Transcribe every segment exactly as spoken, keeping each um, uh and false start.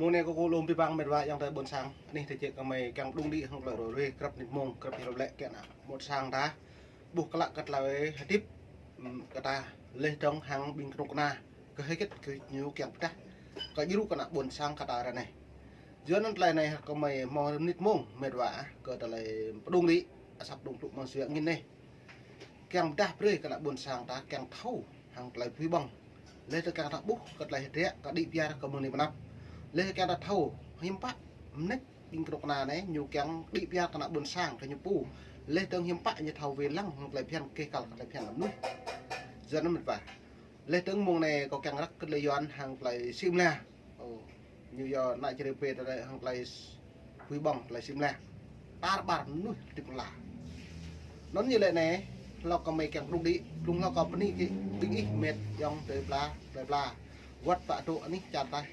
Mông anai kâo kơkuh lŏm abih bang met wa ayŏng adơi ƀôn sang. Anih tơčĕk kơ mơi kiăng pơđung đĭ hăng tơlơi rŏ ruai krăp nit mông krăp hrup lĕ kơ ană ƀôn sang ta ƀuh klă kơ tơlơi hơdip, ưm, kơ ta laih dơ̆ng hăng ƀing kơnuk kơna kơ hơget kơ ñu kiăng pơdah kơ djru kơ ană ƀôn sang kơ ta ră anai. Yua anŭn tơlơi anai kơ mơi hmâo rơ̆m nit mông met wa kơ tơlơi pơđung đĭ, asăp pơđung tŭ mơ̆ng sua ngin anai. Kiăng pơdah brơi kơ ană ƀôn sang ta kiăng thâo hăng tơlơi pui ƀơ̆ng. Laih dơ̆ng kiăng ta ƀuh kơ tơlơi hơdră kơ đĭ piar kơ mơ̆ng anai pơ anăp. Laih kiăng ta thâo hiư̆m pă mơneč ƀing kơnuk kơna anai ñu kiăng đĭ piar kơ ană ƀôn sang kơ ñu pô. Laih dơ̆ng hiư̆m pă ñu thâo wai lăng hăng tơlơi phiăn kơ kăl kơ tơlơi phiăn mơnuih. Yua anŭn met wa. Laih dơ̆ng mông anai kâo kiăng răk kơ tơlơi Yuan hăng tơlơi sĭ mơla. Ơ, ñu yua ană čơrê pê tơlơi hăng tơlơi pui ƀơ̆ng tơlơi sĭ mơla. Tar ƀar mơnuih hơdip mơla. Anŭn ñu lĕ anai, hlâo kơ mơi kiăng pơđung đĭ, blung hlâo kơ bơni kơ ƀing ih met ayŏng adơi pla, plơi pla. Wơ̆t pă dŏ anih čar taih,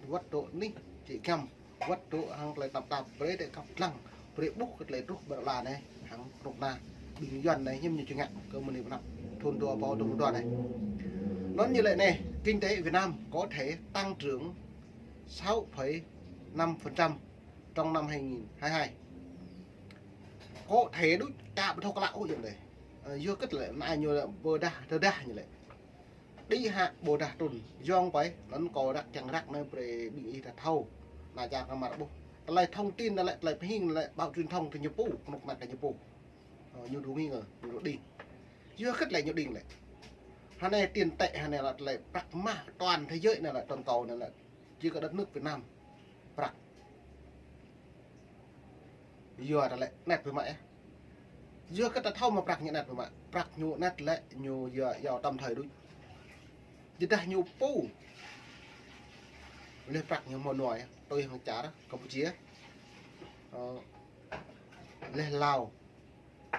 wơ̆t dŏ anih čư̆ giăm, wơ̆t dŏ hăng tơlơi tơnap tap, brơi tơlơi khăp lăng, brơi ƀuh kơ tơlơi truh ƀơi ala anai, hăng kơnuk kơna ƀing Yuan anai hiư̆m ñu či ngă kơ mơ̆ng anai pơ anăp thun dua rơbâo dua pluh dua anai. Anŭn ñu lĕ anai, kinh tế Việt Nam có thể tăng trưởng sáu phẩy năm phần trăm trong năm hai nghìn hai mươi hai. Có thể đôč, ta ƀu thâo klă ôh ayŏng adơi. Ơ, yua hơget lĕ anai ñu lĕ pơdah, tơdah ñu lĕ. Đĭ hă ƀôdah trŭn, yŏng pai, anŭn kâo răk kiăng răk anai brơi ƀing ih ta thâo. Anai čar kơ mă ƀuh. Tơlơi thông tin anai lĕ, tơlơi pơhing anai lĕ, báo truyền thông kơ ñu pô, kơnuk kơna kơ ñu pô. Ơ, ñu dŏ nghi ngờ, ñu dŏ đing. Yua hơget lĕ ñu đing lĕ. Hơnai tiền tệ, hơnai lĕ tơlơi prăk mah toàn thế giới anai lĕ, toàn cầu anai lĕ. Chỉ có đất nước Việt Nam prăk. Yua ta lĕ anet biă mă yơh. Yua kơ ta thâo mă prăk ñu anet biă mă. Prăk ñu anet lĕ ñu yua, yua tơm thơi đôč. Yua dah ñu pô. Laih prăk ñu hmâo nua yơh. Tui hăng čar Campuchia. Ơ, laih Lào.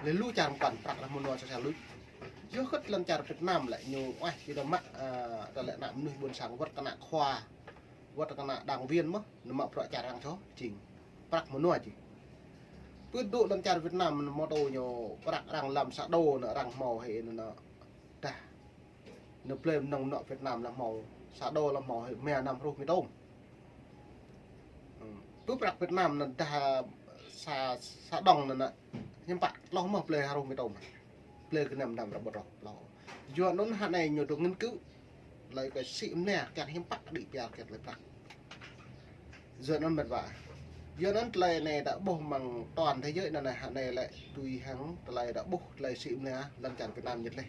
Laih lu čar mơkăn prăk lĕ hmâo nua sô sel đôč. Yua hơget lăm čar Việt Nam lĕ ñu uaih či ta mă, ơ, ta lĕ ană mơnuih ƀôn sang wơ̆t kơ ană khua. Wơ̆t kơ ană đảng viên mơ̆n, ñu mă prăk čar arăng soh, jing. Prăk mơnuih jing. Pơ dŏ lăm čar Việt Nam mơ̆n, mơtô ñu prăk arăng lăm sa đô anŭn arăng hmâo hĭ anŭn, anŭn dah. Anŭn blơi mơnơ̆ng anŏ Việt Nam lăm hmâo sa đô lăm hmâo hĭ mia năm hruh mi tôm. Ưm, pơ prăk Việt Nam anŭn dah sa, sa đồng anŭn, hiư̆m pă tloh mơ̆n blơi hruh mi tôm. Blơi kơ năm năm rơbâo rơh tloh. Yua anŭn hơnai ñu dŏ nghiên cứu. Tơlơi kơ sĭ mơnia kiăng hiư̆m pă đĭ piar kơ tơlơi prăk. Yua anŭn met wa. Yua anŭn tơlơi anai ta ƀuh mơ̆ng toàn thế giới anai, hơnai lĕ tui hăng tơlơi ta ƀuh tơlơi sĭ mơnia lăm čar Việt Nam ñu laih.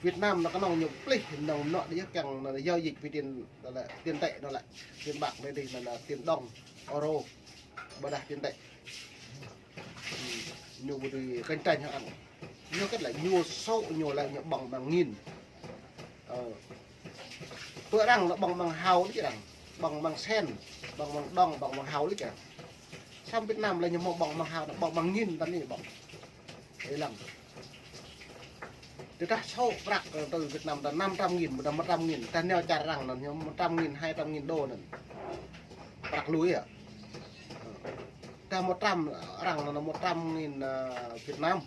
Việt Nam anŭn kơnơ̆ng ñu plih mơnơ̆ng anŏ đĭ yơh kiăng anŭn giao dịch với tiền, anŭn lĕ tiền tệ anŭn lĕ. Tiền bạc anai đĭ anŭn lĕ tiền đồng, euro. Ƀôdah tiền tệ. Ưm, ñu ƀu dưi cạnh tranh hăng arăng. Ñu kơt lĕ ñu sô ñu lĕ ñu ƀơ̆ng ƀơ̆ng ngin. Ơ. Pơ arăng lĕ ƀơ̆ng ƀơ̆ng hao đôč arăng. Ƀơ̆ng ƀơ̆ng sen, ƀơ̆ng ƀơ̆ng đồng, ƀơ̆ng ƀơ̆ng hao đôč arăng. Samơ̆ Việt Nam lĕ ñu hmâo ƀơ̆ng ƀơ̆ng hao, ƀơ̆ng ƀơ̆ng ngin tơl anai ƀơ̆ng. Ê lăng. Tơdah sô prăk tơ Việt Nam ta năm trăm nghìn, ƀôdah một trăm nghìn, ta nao čar arăng anŭn ñu một trăm nghìn, hai trăm nghìn đô anŭn. Prăk lui yơh. Ta một trăm arăng anŭn một trăm nghìn, ơ, Việt Nam.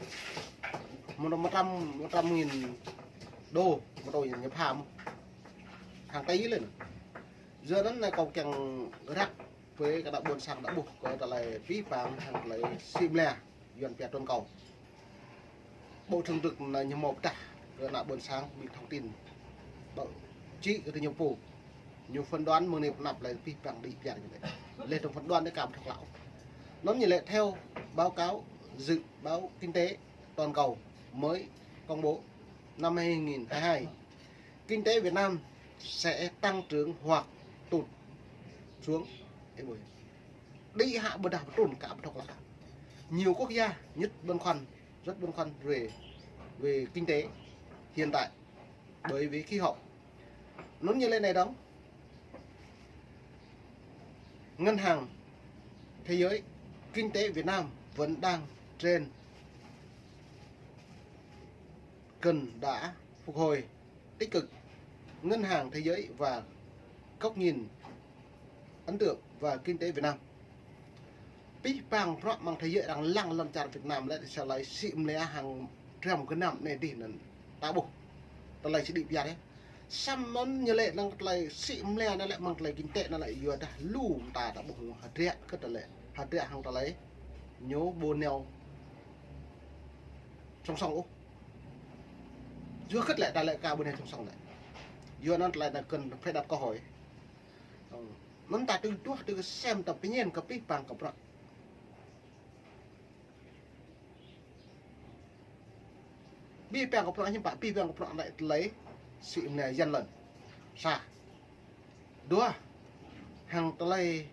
Một, một trăm, một trăm nghìn đô, mơtô ñu pham. Hàng tỷ lên. Yua anŭn anai kâo kiăng răk brơi kơ ană ƀôn sang ta ƀuh kơ tơlơi pĭ pang hăng tơlơi sĭ mơnia Yuan pia toàn cầu. Bộ Thường trực anŭn ñu hmâo pơdah kơ ană ƀôn sang ƀing thông tin. Báo chí kơ tơ ñu pô. Ñu phỏng đoán mơ̆ng anai pơ anăp lĕ pĭ pang đĭ piar ñu lĕ. Laih dơ̆ng phỏng đoán anai kâo ƀu thâo klă. Anŭn ñu lĕ theo báo cáo dự báo kinh tế toàn cầu mới công bố năm hai nghìn hai mươi hai. Kinh tế Việt Nam sẽ tăng trưởng hoặc tụt xuống. Ê ơi. Đĭ hă ƀôdah pơtrŭn kâo ƀu thâo klă. Nhiều quốc gia nhất băn khoăn, rất băn khoăn về, về kinh tế hiện tại bởi vì khí hậu. Anŭn ñu lĕ anai dơ̆ng. Ngân hàng Thế giới, kinh tế Việt Nam vẫn đang trên, gần đã phục hồi tích cực. Ngân hàng Thế giới và góc nhìn ấn tượng và kinh tế Việt Nam. Pĭ pang prăk mơ̆ng thế giới arăng lăng lăm čar Việt Nam lĕ tơlơi sĭ mơnia hăng trăm gơnam anai đĭ anŭn ta ƀuh. Tơlơi sĭ đĭ piar yơh. Samơ̆ ñu lĕ năng tơlơi sĭ mlĕ năng lĕ mơ̆ng tơlơi kinh tế năng lĕ yua dah lu mơta ta ƀuh hơdră kơ tơlơi, hơdră hăng tơlơi ñu ƀu nao song song ôh. Yua kơ lĕ ta lĕ ka ƀu nao song song lĕ. Yua năng tơlơi năng kơnơ̆ng phải đặt câu hỏi. Năng ta tui tuah tui sem ta pơñen kơ pih pang kơ prăk. Pih pang kơ prăk hiư̆m pă, pih pang kơ prăk lĕ tơlơi sĭ mlĕ yan lăn. Sa. Dua, hăng tơlơi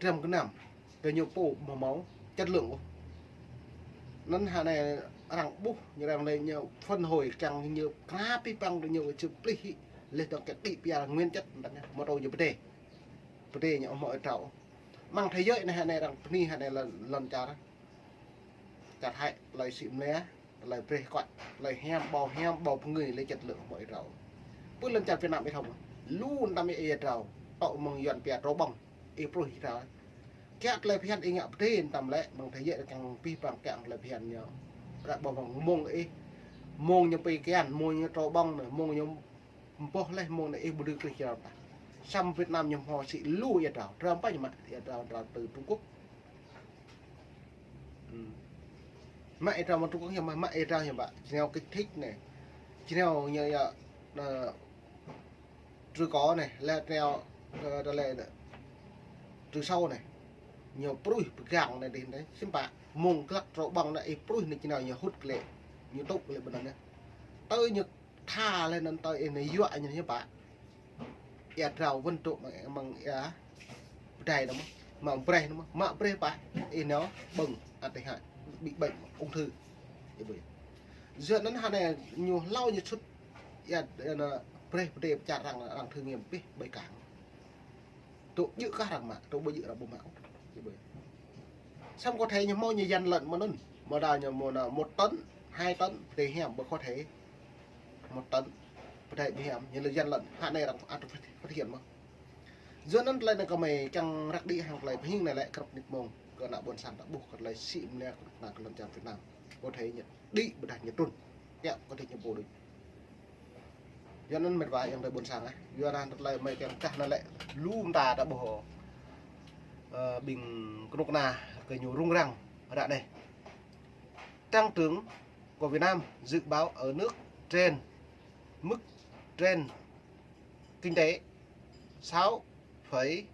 dram gơnam kơ ñu pô ƀu hmâo chất lượng ôh. Năng hơnai arăng ƀuh ñu arăng lĕ ñu phân hủy kiăng ñu krăp pih pang ñu čư̆ plih hĭ lĕ dong kĕ đĭ pia nguyên chất mơta ñu mơ̆ tơ ñu pơdê. Pơdê ñu hmâo trao. Mơ̆ng thế giới năng hơnai arăng pơni hơnai lăn, lăn čar. Čar Thái, tơlơi sĭ mlĕ, tơlơi breh kuat, tơlơi hiam, ƀâo hiam, ƀâo pơngưi lĕ chất lượng ƀu ih rao. Pơ lăn čar Việt Nam ih thâo mơ̆. Lu năm ih rao, tŏ mơ̆ng Yuan pia trâu bông, ih pruih ih rao. Kiăng tơlơi phiăn ih ngă pơdê tăm lĕ, mơ̆ng thế giới kiăng pih pang kiăng tơlơi phiăn ñu. Ră ƀâo mơ̆ng mông ih, mông ñu pơkian, mông ñu trâu bông, mông ñu mboh lĕ mông anai ih ƀu dưi krih čar ta. Samơ̆ Việt Nam ñu hmâo sĭ lu ia drao. Drao pă ñu mă ia drao, drao tơ Trung Quốc. Mă ia drao mơ̆ng Trung Quốc hiư̆m mă, mă ia drao hiư̆m pă. Jrao kích thích anai. Jrao ñu ia, ơ, trư có anai, lĕ jrao, ơ, lĕ trư sâu anai. Ñu pruih pơgang anai dih anai. Hiư̆m pă mông glăk trâu bông anai ih pruih anai jrao ñu hŭt kơ lĕ. Ñu tŭ kơ lĕ ƀơi anŭn anai. Tơ ñu tha lĕ anŭn tơ ih anai yua ñu hiư̆m pă. Ia drao wơ̆n tŭ mơ̆ng, mơ̆ng ia pơdai anŭn mơ̆. Mă breh anŭn mơ̆. Mă breh pă ih nao ƀơ̆ng ăt ih hă. Bị bệnh ung thư. Ih ƀuh. Yua anŭn hơnai ñu hlâo ñu sut ia, ia anŭn breh pơdai pơčar arăng, arăng thử nghiệm pih ƀơi cảng. Tŭ djơ̆ kah arăng mă, tŭ ƀu djơ̆ arăng ƀu mă. Ih ƀuh. Samơ̆ có thể ñu hmâo ñu yan lăn mơ̆n anŭn. Mơ̆ đa ñu hmâo anŭn một tấn, hai tấn, pơdai hiam ƀu có thể. Một tấn, pơdai ƀu hiam, ñu lĕ yan lăn, hơnai arăng ăt phát, phát hiện mơ̆. Yua anŭn tơlơi anai kơmơi kiăng răk đĭ hăng tơlơi pơhing anai lĕ krăp nik mông, kơ ană ƀôn sang ta ƀuh kơ tơlơi sĭ mlĕ kơ ană kơ lăn čar Việt Nam. Có thể ñu đĭ ƀôdah ñu trŭn. Kiăng có thể ñu pô đôč. Yua anŭn mĕt wa ayŏng adơi ƀôn sang ah. Yua anŭn tơlơi mơi kiăng kah anŭn lĕ lu mơta ta ƀuh, ơ, ƀing kơnuk kơna kơ ñu rŭng răng ră anai. Tăng trưởng của Việt Nam dự báo ở nước trên, mức trên kinh tế sáu phẩy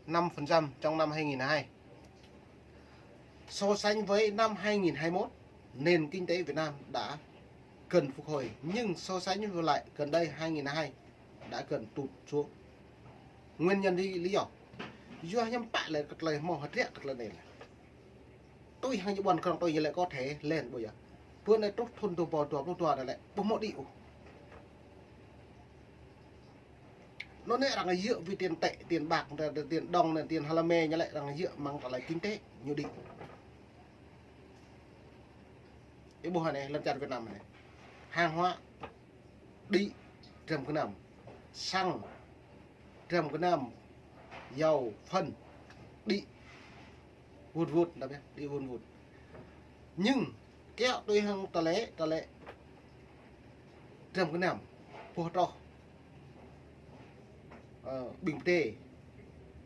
năm phần trăm trong năm hai nghìn hai mươi hai. So sánh với năm hai nghìn hai mươi mốt, nền kinh tế Việt Nam đã cần phục hồi, nhưng so sánh với lại gần đây hai nghìn hai mươi hai đã cần tụt xuống. Nguyên nhân lý, lý do. Yua hiư̆m pă lĕ kơ tơlơi hmâo hơdră kơ tơlơi anai lĕ. Tui hăng ñu ƀuăn krong tui ñu lĕ có thể lên ƀu yơh. Pơ anai truh thun dua rơbâo dua pluh dua anai lĕ ƀu hmâo đĭ ôh. Anŭn anai arăng djơ̆ với tiền tệ, tiền bạc, tiền đồng anai, tiền hlame ñu lĕ arăng djơ̆ mơ̆ng tơlơi kinh tế ñu đĭ. Ih ƀuh anai, lăn čar Việt Nam anai. Hàng hóa đĭ dram gơnam. Xăng dram gơnam. Dầu, phân đĭ vun vút, đĭ vun vút. Nhưng kiăng tui hăng tơlơi, tơlơi dram gơnam, boh troh, ơ, ƀing pơdai,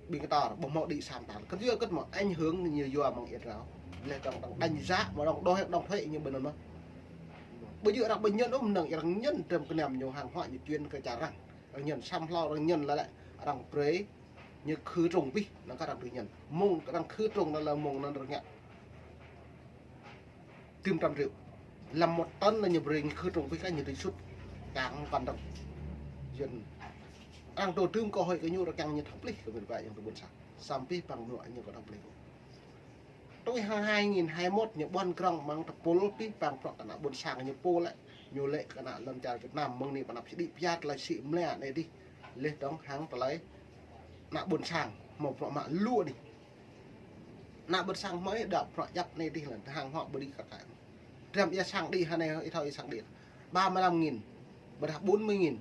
ƀing kơtor, ƀu hmâo đĭ sa mơta. Kơt yua kơt mơ̆ ảnh hưởng ñu yua mơ̆ng ia drao. Lĕ dong, dong đánh giá mơ̆ dong đôč, dong thuế ñu ƀơi anŭn mơ̆. Ƀu djơ̆ arăng ƀu ñăn ôh, mơnơ̆ng arăng ñăn dram gơnam ñu hàng hóa ñu chuyển kơ čar arăng. Arăng ñăn samơ̆ hlâo arăng ñăn lĕ lĕ arăng brơi ñu khử trùng pih, năng kơ arăng dưi ñăn. Mông arăng khử trùng anŭn lĕ mông anŭn arăng ngă tơm trăm triệu. Lăm một tấn anŭn ñu brơi ñu khử trùng pih kah ñu dưi sut. Kang kăn dong. Yua anŭn arăng tŭ tơm cơ hội kơ ñu arăng kiăng ñu thâo plih kơ mĕt wa ayŏng adơi ƀôn sang. Samơ̆ pih pang mơnuă ñu kơ thâo plih. Tui hăng hai nghìn hai mươi mốt ñu ƀuăn krong mơ̆ng tơpul pih pang prăk kơ ană ƀôn sang ñu pô lĕ. Ñu lĕ kơ ană lăn čar Việt Nam mơ̆ng anai pơ anăp sĭ đĭ pia tơlơi sĭ mlĕ anai dih. Lĕ dong hăng tơlơi ană ƀôn sang hmâo prăk mă lu dih. Ană ƀôn sang hmâo đa prăk djăp anai dih lĕ hăng hŏ ƀu đĭ kơ kang. Dram ia xăng đĭ hơnai ih thâo ia xăng đĭ. Ba mươi lăm nghìn, ƀôdah bốn mươi nghìn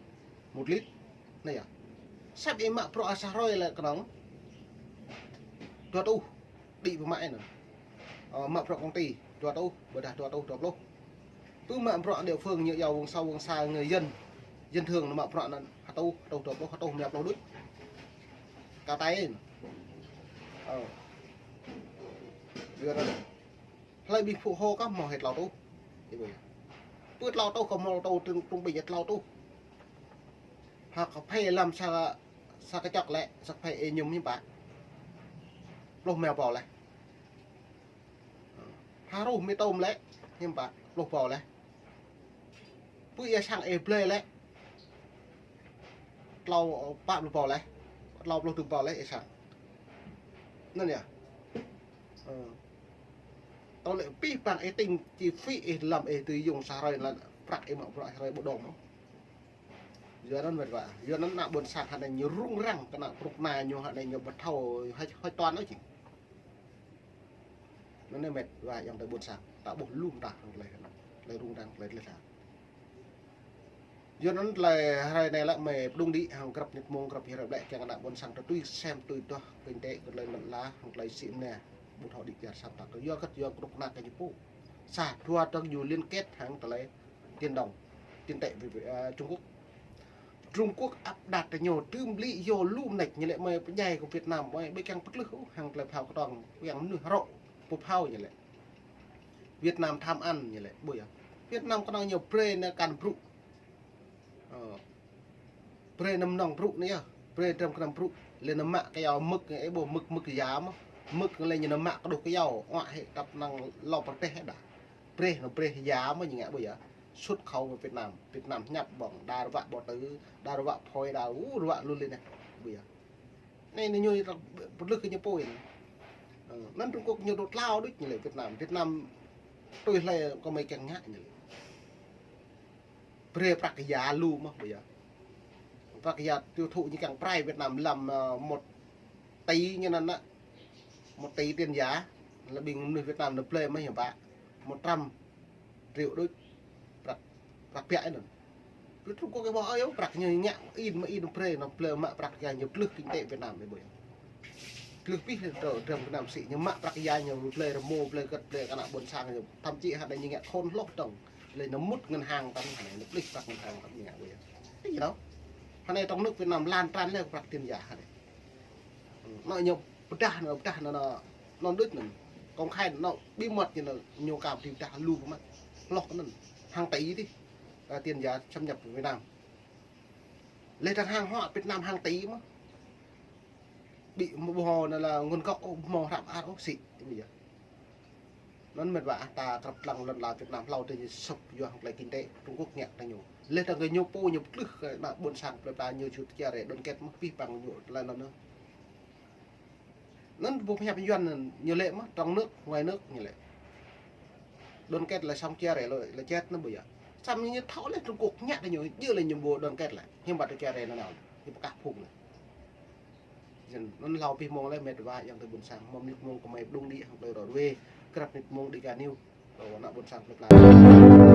một lít. Anai yơh. Săp ih mă prăk asah roi lĕ kơnơ̆ng dua rơtuh đĭ pơmă anŭn. Ơ, mă prăk công ty dua rơtuh, ƀôdah dua rơtuh dua pluh. Pơ mă prăk địa phương ñu iâu vùng sâu vùng xa người dân Dân thường nao mă bruă anŭn, hơtuh, hơtuh dua pluh, hơtuh rơma pluh đôč. Kâo tơña. Ơ. Yua anŭn. Hlơi ƀing phu hô kơ hmâo hĭ klâo rơtuh. Ih ƀuh yơh. Pơ klâo rơtuh kơ hmâo rơtuh, trưng, trưng ƀing klâo rơtuh. Hă kơ phê lăm sa, sa kơčŏk lĕ, sa phê ih mơñum hiư̆m pă. Pluh rơma rơbâo laih. Hă rơtuh mì tôm lĕ, hiư̆m pă, pluh rơbâo laih. Pơ ia sang ih blơi lĕ. Klâo, pă pluh rơbâo laih. Klâo pluh rơtuh rơbâo laih ia sang. Anŭn yơh. Ơ. Tơl lĕ pih pang ih tĭng chi phí ih lăm ih tui yŭng sa hrơi lĕ prăk ih mă bruă sa hrơi ƀu dŏng ôh. Yua anŭn mĕt wa. Yua anŭn ană ƀôn sang hă anai ñu rŭng răng kơ ană bruă anai ñu hă anai ñu ƀu thâo hơ̆č, hơ̆č tuan ôh čing. Anŭn anai mĕt wa ayŏng adơi ƀôn sang. Ta ƀuh lŏm ta hăng tơlơi, tơlơi rŭng răng, tơlơi tơleh tha. Yua anŭn tơlơi hrơi anai lĕ mơi pơdŏng đĭ hăng grăp nit mông grăp hrơi ƀlĕ kiăng ană ƀôn sang ta tui sem tui tuah kinh tế kơ tơlơi lŏn ala hăng tơlơi sĭ mơnia ƀu thâo đĭ kyar sat ta kơ yua kơ yua kơ rŏk ană kơ ñu pô. Sa dua tơ̆ng ñu liên kết hăng tơlơi Biển Đông, tiền tệ với, với, à, Trung Quốc. Trung Quốc áp đặt kơ ñu tơm lĭ yua lu mơneč ñu lĕ mơi pơdjai kơ Việt Nam mơi ƀu kiăng pơtlưh ôh hăng tơlơi phao kơtong kiăng mơnuih rŏ pơphao ñu lĕ. Việt Nam tham ăn ñu lĕ, ƀuh yơh. Việt Nam kơnơ̆ng ñu brơi anai kăn brŭ. Ơ. Brơi anai mơnơ̆ng brŭ anai yơh. Brơi dram kơnăm brŭ. Lĕ anai mă kơyâo mơ̆k, ih ƀuh mơ̆k, mơ̆k ya mơ̆. Mơ̆k lĕ ñu anai mă kơđuh kơyâo, oă hĭ tăp năng lŏ pơteh đa. Brơi anai brơi ya mơ̆ ñu ngă ƀuh yơh. Xuất khẩu vào Việt Nam. Việt Nam ñăp ƀơ̆ng, đa rơwă bơtơ, đa rơwă phôi, đa, u, rơwă lu lĕ anai. Ƀuh yơh. Anai, anai ñu pơtlưh kơ ñu pô anai. Ơ, anŭn Trung Quốc ñu dŏ tlao đôč ñu lĕ Việt Nam. Việt Nam tui hlơi kơ mơi kiăng ngă ñu lĕ. Brơi prăk ya lu mơ̆ ƀuh yơh. Prăk ya tiêu thụ ñu kiăng prai Việt Nam lăm, ơ, một tỷ ñu anŭn ană. Một tỷ tiền giả. Lĕ ƀing mơnuih Việt Nam anai blơi mơ̆ hiư̆m pă. Một trăm triệu đôč. Prăk, prăk biă anŭn. Pơ Trung Quốc ih ƀuh ơi, prăk ñu ngă in mă in brơi anŭn blơi mă prăk ya ñu pơtlưh kinh tế Việt Nam ih ƀuh yơh. Pơtlưh pih tơ dram Việt Nam sĭ ñu mă prăk ya ñu blơi rơmô, blơi kơ̆t, blơi kơ ană ƀôn sang ñu. Thậm chí hă anai ñu ngă khôn hloh tơ̆ng. Lĕ ñu mŭt ngân hàng tăm hă anai, ñu pơplih prăk ngân hàng tăm ñu ngă ƀuh yơh. Thế gì đâu. Hă anai trong nước Việt Nam lan tràn lĕ prăk tiền giả hă anai. Anŭn ñu pơdah, anŭn pơdah, anŭn, anŭn, anŭn đôč anŭn. Công khai anŭn bí mật ñu, anŭn ñu kâo pơdah lu mơ̆. Hloh anŭn. Hàng tỷ dih. Ơ, tiền giả xâm nhập vào Việt Nam. Lĕ tơ̆ng hàng hóa Việt Nam hàng tỷ mơ̆. Ƀu hmâo anŭn lĕ nguồn gốc ôh, ƀu hmâo hră mơar ôh sĭ. Ih ƀuh yơh. Anŭn mĕt wa ah ta krăp lăng lŏn ala Việt Nam hlâo tơ ñu sŏp yua hăng tơlơi kinh tế Trung Quốc ngă tơ ñu. Lĕ tơ̆ng kơ ñu pô ñu pơtlưh kơ ană ƀôn sang plơi pla ñu čut čar rai đoàn kết mơ̆ pih pang ñu tơlơi anŭn. Anŭn ƀu pơhiăp Yuan anŭn ñu lĕ mơ̆ trong nước, ngoài nước ñu lĕ. Đoàn kết lĕ sŏng čar rai lĕ, lĕ čet anŭn ƀuh yơh. Samơ̆ ñu thâo lĕ Trung Quốc ngă tơ ñu, djơ̆ lĕ ñu ƀu đoàn kết lĕ. Hiư̆m pă tơ čar rai anŭn nao. Ñu pơkah phung lĕ. Jing, anŭn hlâo pih mông lĕ mĕt wa ayŏng adơi ƀôn sang, mơ̆ng nit mông kơ mơi pơdŏng đĭ hăng tơlơi ră ruai, krăp nit mông Dega News, kơ ană ƀôn sang plơi pla.